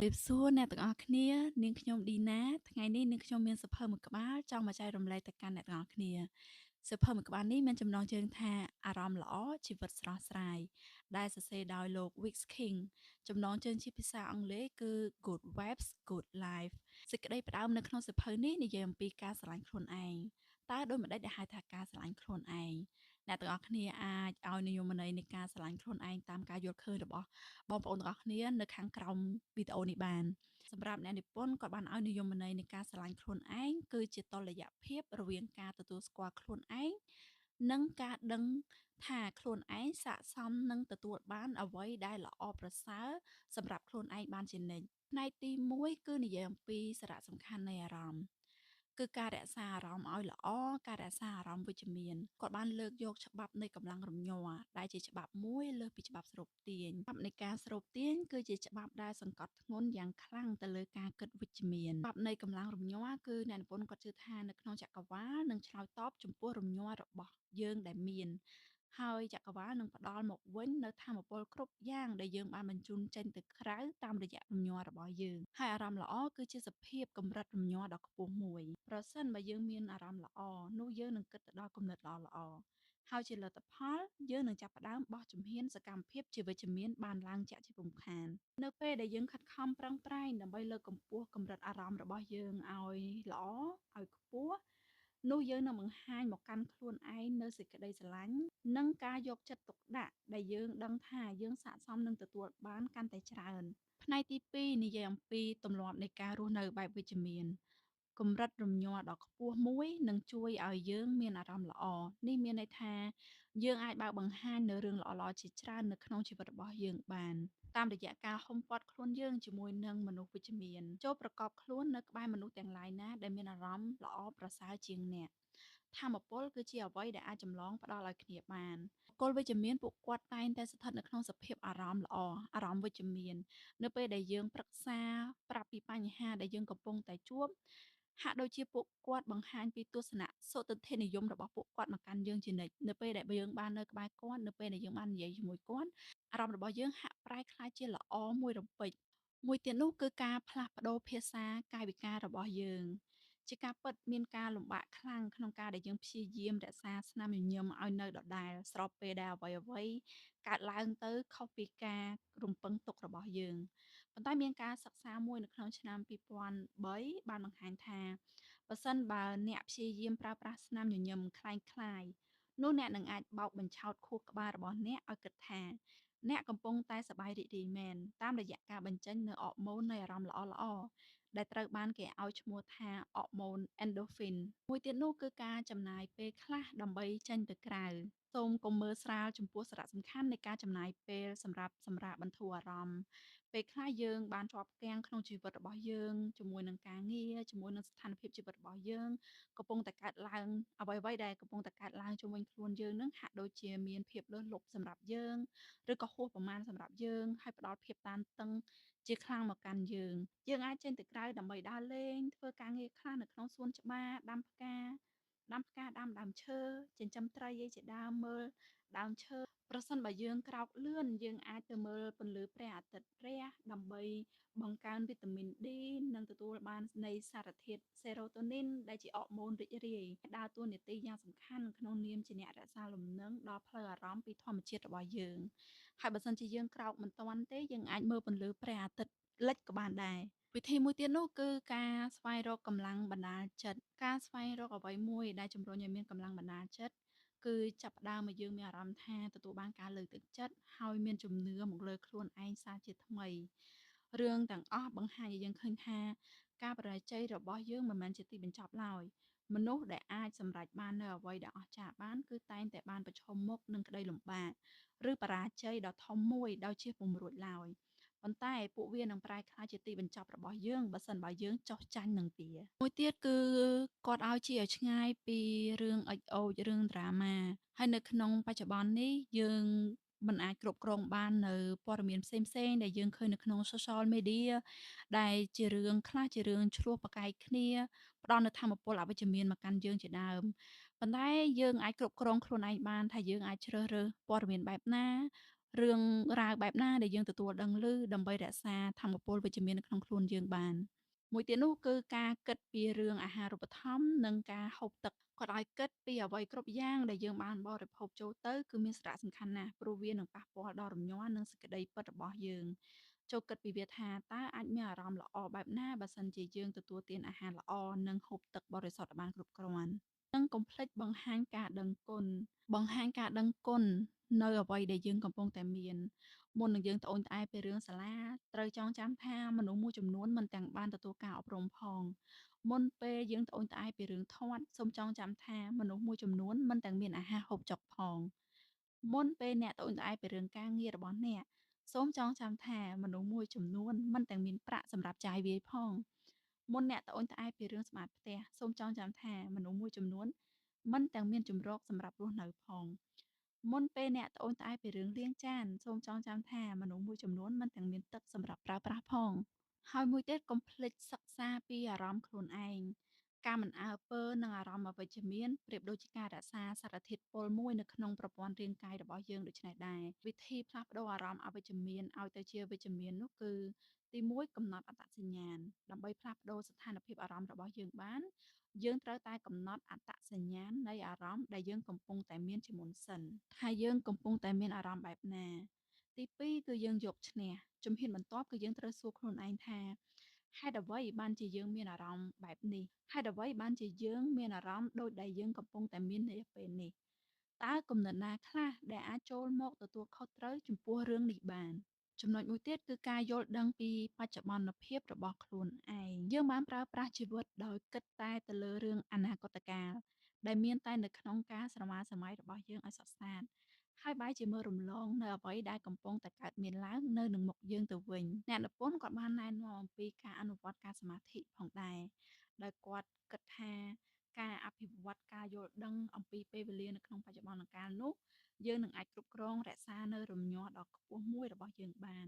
រាបសួរអ្នកទាំងអស់គ្នានាងខ្ញុំឌីណាថ្ងៃនេះនាងខ្ញុំមានសភៅមួយក្បាលចង់មកចែករំលែកទៅកាន់អ្នកទាំងអស់គ្នាសភៅមួយក្បាលនេះមានចំណងជើងថាអារម្មណ៍ល្អជីវិតស្រស់ស្រាយដែលសរសេរដោយលោក Wix King ចំណងជើងជាភាសាអង់គ្លេសគឺ Good Vibes Good Life សេចក្តីផ្ដើមនៅក្នុងសភៅនេះនិយាយអំពីការស្រឡាញ់ខ្លួនឯងតើដូចម្តេចដែលហៅថាការស្រឡាញ់ខ្លួនឯងអ្នកទាំងអស់គ្នាអាចឲ្យនិយមន័យនៃការស្រឡាញ់ខ្លួនឯងតាមការយល់ឃើញរបស់បងប្អូនទាំងអស់គ្នានៅខាងក្រោមវីដេអូនេះបានសម្រាប់អ្នកនិពន្ធគាត់បានឲ្យនិយមន័យនៃការស្រឡាញ់ខ្លួនឯងគឺជាតុល្យភាពរវាងការទទួលស្គាល់ខ្លួនឯងនិងការដឹងថាខ្លួនឯងស័ក្តិសមនឹងទទួលបានអ្វីដែលល្អប្រសើរសម្រាប់ខ្លួនឯងបានជានិច្ចផ្នែកទី1គឺនិយាយអំពីសារៈសំខាន់នៃអារម្មណ៍គឺការរក្សាអារម្មណ៍ឲ្យល្អការរក្សាអារម្មណ៍វិជ្ជមានគាត់បានលើកយកច្បាប់នៃកម្លាំងរំញ័រដែលជាច្បាប់មួយលើសពីច្បាប់ស្រូបទាញច្បាប់នៃការស្រូបទាញគឺជាច្បាប់ដែលសង្កត់ធ្ងន់យ៉ាងខ្លាំងទៅលើការគិតវិជ្ជមានច្បាប់នៃកម្លាំងរំញ័រគឺអ្នកនិពន្ធគាត់ជឿថានៅក្នុងចក្រវាលនឹងឆ្លើយតបចំពោះរំញ័ររបស់យើងដែលមានហើយចក្រវាលនឹងផ្ដល់មកវិញនៅធម៌ពលគ្រប់យ៉ាងដែលយើងបានបញ្ជូនចេញទៅក្រៅតាមរយៈរំញ័ររបស់យើងហើយអារម្មណ៍ល្អគឺជាសភាពកម្រិតរំញ័រដ៏ខ្ពស់មួយប្រសិនបើយើងមានអារម្មណ៍ល្អនោះយើងនឹងគិតទៅដល់គំនិតល្អៗហើយជាលទ្ធផលយើងនឹងចាប់ផ្ដើមបោះជំហានសកម្មភាពជាវិជ្ជមានបានឡើងជាក់ជាពុំខាននៅពេលដែលយើងខិតខំប្រឹងប្រែងដើម្បីលើកកម្ពស់កម្រិតអារម្មណ៍របស់យើងឲ្យល្អឲ្យខ្ពស់នោះយើងនឹងបង្ហាញមកកាន់ខ្លួនឯងនៅសេចក្តីស្រឡាញ់និងការយកចិត្តទុកដាក់ដែលយើងដឹងថាយើងស័ក្តិសមនឹងទទួលបានកាន់តែច្រើនផ្នែកទី2និយាយអំពីទម្លាប់នៃការរស់នៅបែបវិជ្ជមានកម្រិតរំញ័រដ៏ខ្ពស់មួយនឹងជួយឲ្យយើងមានអារម្មណ៍ល្អនេះមានន័យថាយើងអាចបើកបង្ហាញនៅរឿងល្អៗជាច្រើននៅក្នុងជីវិតរបស់យើងបានតាមរយៈការហុំព័ទ្ធខ្លួនយើងជាមួយនឹងមនុស្សវិជ្ជមានចូលប្រកបខ្លួននៅក្បែរមនុស្សទាំងឡាយណាដែលមានអារម្មណ៍ល្អប្រសើរជាងអ្នកធម៌ពលគឺជាអ្វីដែលអាចចម្លងផ្ដល់ឲ្យគ្នាបានបុគ្គលវិជ្ជមានពួកគាត់តែងតែស្ថិតនៅក្នុងសភាពអារម្មណ៍ល្អអារម្មណ៍វិជ្ជមាននៅពេលដែលយើងប្រឹក្សាប្រាប់ពីបញ្ហាដែលយើងកំពុងតែជួបហាក់ដូចជាពួកគាត់បង្ហាញពីទស្សនៈសុទិដ្ឋិនិយមរបស់ពួកគាត់មកកាន់យើងជានិច្ចនៅពេលដែលយើងបាននៅក្បែរគាត់នៅពេលដែលយើងបាននិយាយជាមួយគាត់អារម្មណ៍របស់យើងហាក់ប្រែក្លាយជាល្អមួយរំពេចមួយទៀតនោះគឺការផ្លាស់ប្ដូរភាសាកាយវិការរបស់យើងជាការពិតមានការលំបាកខ្លាំងក្នុងការដែលយើងព្យាយាមរក្សាស្នាមញញឹមឲ្យនៅដដែលស្របពេលដែលអ្វីៗកើតឡើងទៅខុសពីការរំពឹងទុករបស់យើងប៉ុន្តែមានការសិក្សាមួយនៅក្នុងឆ្នាំ2003បានបង្ហាញថាបើសិនបើអ្នកព្យាយាមប្រើប្រាស់ស្នាមញញឹមคล้ายៗនោះអ្នកនឹងអាចបោកបញ្ឆោតខួរក្បាលរបស់អ្នកឲ្យគិតថាអ្នកកំពុងតែសប្បាយរីករាយមែនតាមរយៈការបញ្ចេញនូវអរម៉ូននៃអារម្មណ៍ល្អៗដែលត្រូវបានគេឲ្យឈ្មោះថាអរម៉ូន endorphin មួយទៀតនោះគឺការចំណាយពេលខ្លះដើម្បីចេញទៅក្រៅសូមកុំមើលស្រាលចំពោះសារៈសំខាន់នៃការចំណាយពេលសម្រាប់សម្រាកបន្ធូរអារម្មណ៍ពេលខ្លះយើងបានជាប់គាំងក្នុងជីវិតរបស់យើងជាមួយនឹងការងារជាមួយនឹងស្ថានភាពជីវិតរបស់យើងកំពុងតែកើតឡើងអ្វីៗដែលកំពុងតែកើតឡើងជុំវិញខ្លួនយើងនឹងហាក់ដូចជាមានភាពលើសលប់សម្រាប់យើងឬក៏ហួសប្រមាណសម្រាប់យើងហើយផ្ដល់ភាពតានតឹងជាខ្លាំងមកកាន់យើងយើងអាចចេញទៅក្រៅដើម្បីដើរលេងធ្វើការងារខ្លះនៅក្នុងសួនច្បារដាំផ្កាដាំផ្កាដាំដើមឈើចិញ្ចឹមត្រីអីជាដើមមើលដើមឈើប្រសិនបើយើងក្រោកលឿនយើងអាចទៅមើលពន្លឺព្រះអាទិត្យរះដើម្បីបង្កើនវីតាមីន D និងទទួលបាននៃសារធាតុសេរ៉ូតូនីនដែលជាអរម៉ូនរីករាយដើរតួនាទីយ៉ាងសំខាន់ក្នុងនាមជាអ្នករក្សាលំនឹងដល់ផ្លូវអារម្មណ៍ពីធម្មជាតិរបស់យើងហើយបើសិនជាយើងក្រោកមិនទាន់ទេយើងអាចមើលពន្លឺព្រះអាទិត្យលិចក៏បានដែរវិធីមួយទៀតនោះគឺការស្វែងរកកម្លាំងបណ្ដាលចិត្តការស្វែងរកអ្វីមួយដែលជំរុញឲ្យមានកម្លាំងបណ្ដាលចិត្តគឺចាប់ផ្ដើមឲ្យយើងមានអារម្មណ៍ថាទទួលបានការលើកទឹកចិត្តហើយមានជំនឿមកលើខ្លួនឯងសាជាថ្មីរឿងទាំងអស់បង្ហាញឲ្យយើងឃើញថាការបរាជ័យរបស់យើងមិនមែនជាទីបញ្ចប់ឡើយមនុស្សដែលអាចសម្រេចបាននៅអ្វីដែលអស្ចារ្យបានគឺតែងតែបានប្រឈមមុខនឹងក្តីលំបាកឬបរាជ័យដ៏ធំមួយដោយជៀសពុំរួចឡើយប៉ុន្តែពួកវានឹងប្រែក្លាយជាទីបញ្ចប់របស់យើងបើសិនបើយើងចុះចាញ់នឹងវាមួយទៀតគឺគាត់ឲ្យជាឲ្យឆ្ងាយពីរឿងអិចអូចរឿងដ្រាម៉ាហើយនៅក្នុងបច្ចុប្បន្ននេះយើងមិនអាចគ្រប់គ្រងបាននៅព័ត៌មានផ្សេងៗដែលយើងឃើញនៅក្នុង social media ដែលជារឿងខ្លះជារឿងឈ្លោះប្រកែកគ្នាផ្ដល់នូវធម៌ពលអវិជ្ជមានមកកាន់យើងជាដើមប៉ុន្តែយើងអាចគ្រប់គ្រងខ្លួនឯងបានថាយើងអាចជ្រើសរើសព័ត៌មានបែបណា រឿងរ៉ាវបែបណាដែលយើងទទួលដឹងឮដើម្បីរក្សាថាមពលវិជ្ជមាននៅក្នុងខ្លួនយើងបានមួយទៀតនោះគឺការគិតពីរឿងអាហារូបត្ថម្ភនិងការហូបទឹកគាត់ឲ្យគិតពីអ្វីគ្រប់យ៉ាងដែលយើងបានបរិភោគចូលទៅគឺមានសារៈសំខាន់ណាស់ព្រោះវានឹងប៉ះពាល់ដល់រំញ័រនិងសេចក្តីពិតរបស់យើងចូលគិតពីវាថាតើអាចមានអារម្មណ៍ល្អបែបណាបើសិនជាយើងទទួលទានអាហារល្អនិងហូបទឹកបរិសុទ្ធឲ្យបានគ្រប់គ្រាន់និងកុំភ្លេចបង្ហាញការដឹងគុណបង្ហាញការដឹងគុណនៅអ្វីដែលយើងកំពុងតែមានមុននឹងយើងត្អូញត្អែពីរឿងសាលាត្រូវចងចាំថាមនុស្សមួយចំនួនមិនទាំងបានទទួលការអប់រំផងមុនពេលយើងត្អូញត្អែពីរឿងធាត់សូមចងចាំថាមនុស្សមួយចំនួនមិនទាំងមានអាហារហូបចុកផងមុនពេលអ្នកត្អូញត្អែពីរឿងការងាររបស់អ្នកសូមចងចាំថាមនុស្សមួយចំនួនមិនទាំងមានប្រាក់សម្រាប់ចាយវាយផងមុនអ្នកត្អូញត្អែពីរឿងសម្អាតផ្ទះសូមចងចាំថាមនុស្សមួយចំនួនមិនទាំងមានជម្រកសម្រាប់រស់នៅផងមុនពេលអ្នកត្អូញត្អែពីរឿងលាងចានសូមចងចាំថាមនុស្សមួយចំនួនមិនទាំងមានទឹកសម្រាប់ប្រើប្រាស់ផងហើយមួយទៀតកុំភ្លេចសិក្សាពីអារម្មណ៍ខ្លួនឯងការមិនអើពើនឹងអារម្មណ៍អវិជ្ជមានប្រៀបដូចជាការរក្សាសារធាតុពុលមួយនៅក្នុងប្រព័ន្ធរាងកាយរបស់យើងដូច្នេះដែរវិធីផ្លាស់ប្ដូរអារម្មណ៍អវិជ្ជមានឲ្យទៅជាវិជ្ជមាននោះគឺទី1កំណត់អត្តសញ្ញាណដើម្បីផ្លាស់ប្ដូរស្ថានភាពអារម្មណ៍របស់យើងបានយើងត្រូវតែកំណត់អត្តសញ្ញាណនៃអារម្មណ៍ដែលយើងកំពុងតែមានជាមុនសិនថាយើងកំពុងតែមានអារម្មណ៍បែបណាទី2គឺយើងយកឈ្នះជំហានបន្ទាប់គឺយើងត្រូវសួរខ្លួនឯងថាហេតុអ្វីបានជាយើងមានអារម្មណ៍បែបនេះហេតុអ្វីបានជាយើងមានអារម្មណ៍ដូចដែលយើងកំពុងតែមាននាពេលនេះតើគំនិតណាខ្លះដែលអាចចូលមកទទួលខុសត្រូវចំពោះរឿងនេះបានចំណុចមួយទៀតគឺការយល់ដឹងពីបច្ចុប្បន្នភាពរបស់ខ្លួនឯងយើងបានប្រើប្រាស់ជីវិតដោយគិតតែទៅលើរឿងអនាគតកាលដែលមានតែនៅក្នុងការស្រមើស្រមៃរបស់យើងឲ្យសុទ្ធសាធហើយបែរជាមើលរំលងនៅអ្វីដែលកំពុងតែកើតមានឡើងនៅនឹងមុខយើងទៅវិញអ្នកនិពន្ធគាត់បានណែនាំអំពីការអនុវត្តការសមាធិផងដែរដោយគាត់គិតថាការអភិវឌ្ឍការយល់ដឹងអំពីពេលវេលានៅក្នុងបច្ចុប្បន្នកាលនោះយើងនឹងអាចគ្រប់គ្រងរក្សានៅរំញ័រដ៏ខ្ពស់មួយរបស់យើងបាន